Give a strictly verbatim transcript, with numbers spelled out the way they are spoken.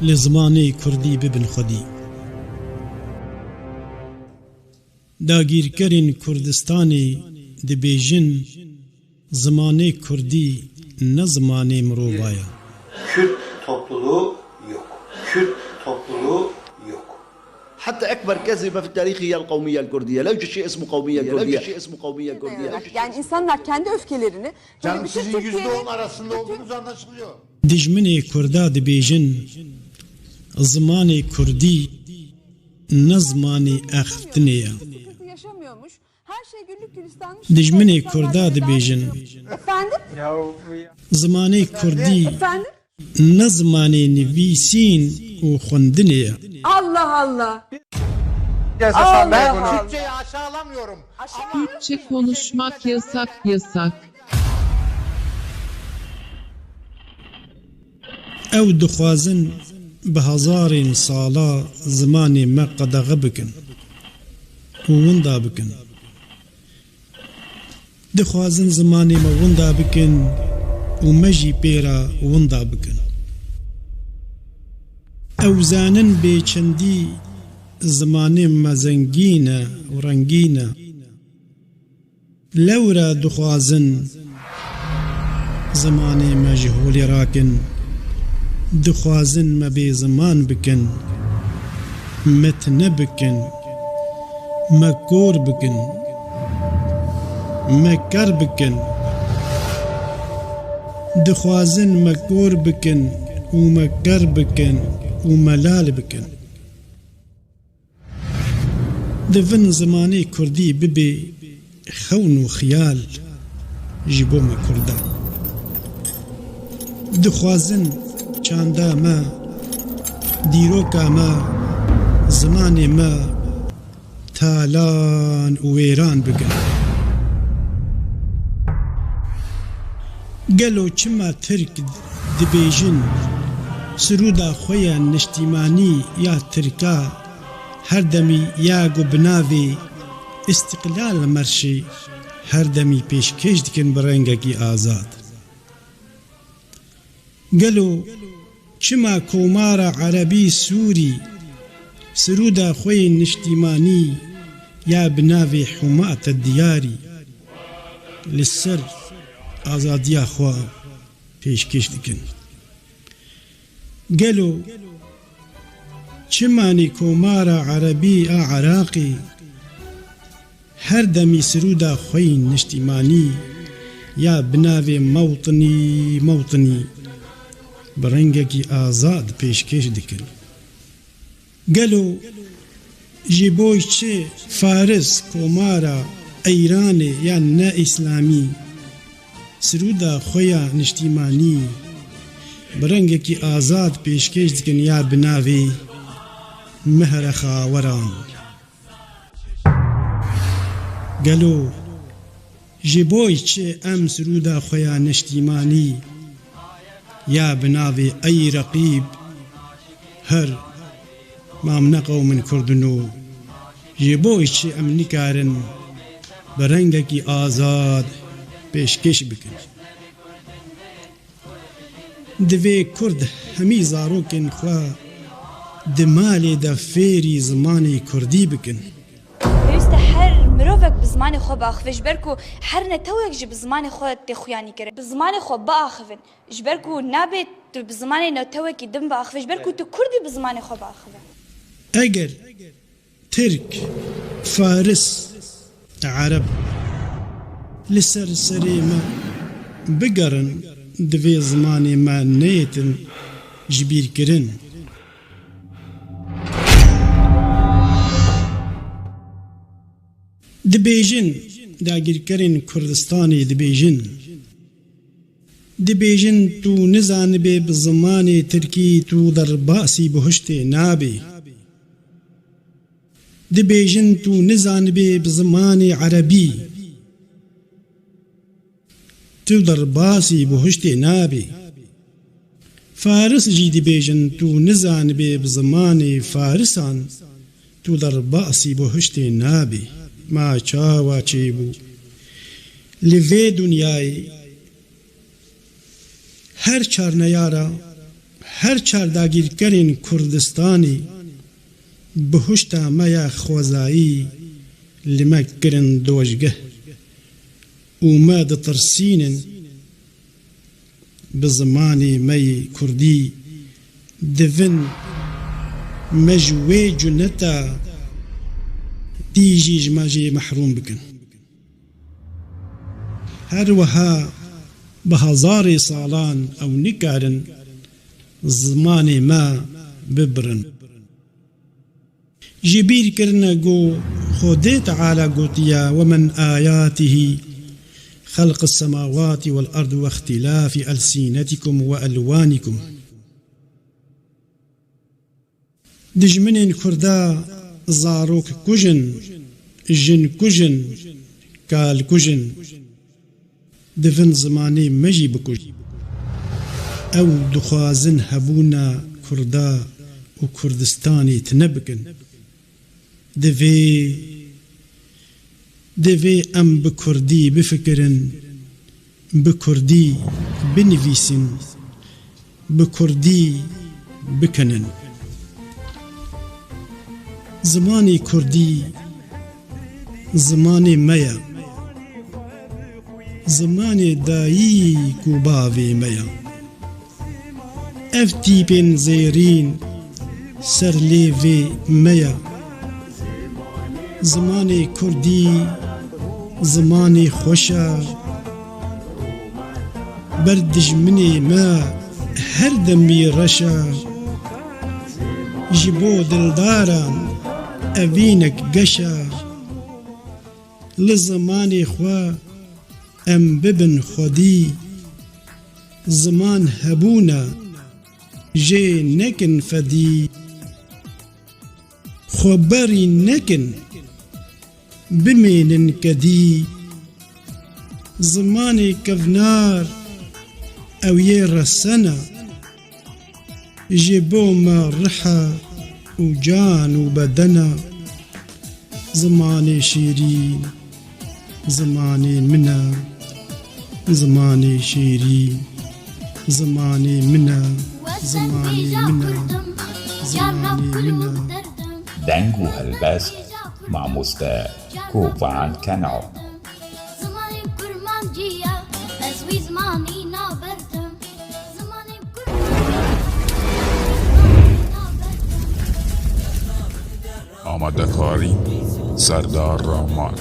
li zimanê kurdî bibin xwedî. Dagîrkerên Kurdistanê dibêjin, zimanê kurdî ne zimanê mirova ye. Kürt topluluğu yok. Kürt topluluğu yok. حتى أكبر كذبة في التاريخ هي القومية الكردية. لا يوجد شيء اسمه قومية كردية. Yani insanlar kendi öfkelerini böyle Canım, bütün sizin Türkiye'nin yüzde on arasında bütün olduğunuz anlaşılıyor. Dijminê Kurda dibêjin, zimanê kurdî ne zimanê exiftinê ye. Sıkıntı yaşamıyormuş. Her şey güllük gülistanmış. Dijminê Kurda dibêjin, Efendim? zimanê kurdî Efendim? ne zimanê nivîsîn û xwendinê ye. Allah Allah. Ceza Allah sanmıyor bunu. Allah. Türkçeyi aşağılamıyorum. Aşağılıyor Türkçe ki. Konuşmak yasak, yasak. Ew dixwazin bi hezarên sala zimanê me qedexe bikin û winda bikin. Dixwazin zimanê me winda bikin û me jî pê re winda bikin. Ew zanin bêçendî zimanê me zengîn e û rengîn e. Lewra dixwazin zimanê me ji holê rakin. Dixwazin me bê ziman bikin, me tune bikin, me kor bikin, me ker bikin. Dixwazin me kor bikin û me ker bikin û me lal bikin. Divin zimanê kurdî bibe xewn û xiyal ji bo me kurdan. Dixwazin çanda me, dîroka me, zimanê me talan û wêran bikin. Gelo çima Tirk dibêjin, sirûda xwe ya niştîmanî ya Tirka her demî ya ku bi navê Îstiqlal Merşî her demî pêşkêş dikin bi rengekî azad? Gelo çima Komara Erebî Sûrî sirûda xwe yê niştîmanî ya bi navê Humate Diyarî li ser azadiya xwe pêşkêş dikin? Gelo çimanî Komara Erebî a Iraqê her demî sirûda xwe yî niştîmanî ya bi navê Mewtinî, Mewtinî bi rengekî azad pêşkêş dikin? Gelo ji bo çi Faris, Komara Eyranê ya ne îslamî sirûda xwe ya niştîmanî bi rengekî azad pêşkêş dikin ya bi navê Mehre Xaweran? Gelo ji bo çi em sirûda xwe ya niştîmanî ya bi navê Ey Reqîb her mam ne qewmin Kurdin û ji bo çi em nikarin bi rengekî azad pêşkêş bikin? Divê Kurd hemî zarokên xwe di malê de fêrî zimanê Kurdî bikin. Pêwîst e her mirovek bi zimanê xwe biaxive, ji ber ku her netewek jî bi zimanê xwe tê xuyanîkirin. Bi zimanê xwe biaxivin, ji ber ku nabe tu bi zimanê netewekî din biaxive, ji ber ku tu Kurdî bi zimanê xwe biaxive. Eger Tirk, Faris, Ereb li ser serê me bigerin, divê zimanê me neyêtin jibîrkirin. Dibêjin, dagîrkerên Kurdistanê dibêjin, dibêjin tu nizanibê bi zimanê tirkî tu derbasî buhiştê nabê. Dibêjin tu nizanibê bi zimanê erebî tu derbasî buhiştê nabê. Faris jî dibêjin tu nizanibê bi zimanê farisan tu derbasî buhiştê nabê. Ma çawa çêbû? Li vê dinyayê her çar neyara, Her çar dagîrkerên Kurdistanê bi huşta me ya xwezayî li me kirin dojgeh û me ditirsînin. Bi zimanê me yê kurdî divin me ji wê cuneta dî jî ji me jê mehrûm bikin. Her wiha bi hezarê salan ew nikarin zimanê me bibirin. Ji bîr kirine ku Xwedê Teala gotiye, "Ve min ayatihî xelqis semawati vel ard ve îxtilafî elsînetikum ve elwanikum." Dijminên Kurda zarok kujin, jin kujin, kal kujin. Divin zimanê me jî bikujin. Ew dixwazin hebûna Kurda û Kurdistanê tine bikin. Divê, divê em bi Kurdî bifikirin, bi Kurdî binivîsin, bi Kurdî bikinin. Zimanê Kurdî zimanê me ye. Zimanê dayîk û bavê me ye. Ev tîpên zêrîn ser lêvê me ye. Zimanê Kurdî zimanê xweş e. Ber dijminê me her demî reş e. Ji bo dildaran evînek geş e. Li zimanê xwe em bibin xwedî. Ziman hebûn e, jê nekin fedî. Xwe berî nekin, bimênin kedî. Zimanê kevnar ew yê resen e. Ji bo me rih e û can û beden e. Zimanê şêrîn, zimanê min e. Zimanê şêrîn, zimanê min e. Zimanê min e. Zimanê min e. Deng û helbest, mamoste Kovan Kenal. Zimanê kurmancî ye, ez wî zimanî naberdim. Zimanê kurmancî ye, ez wî zimanî naberdim. Amadekarî Serdar Rahman.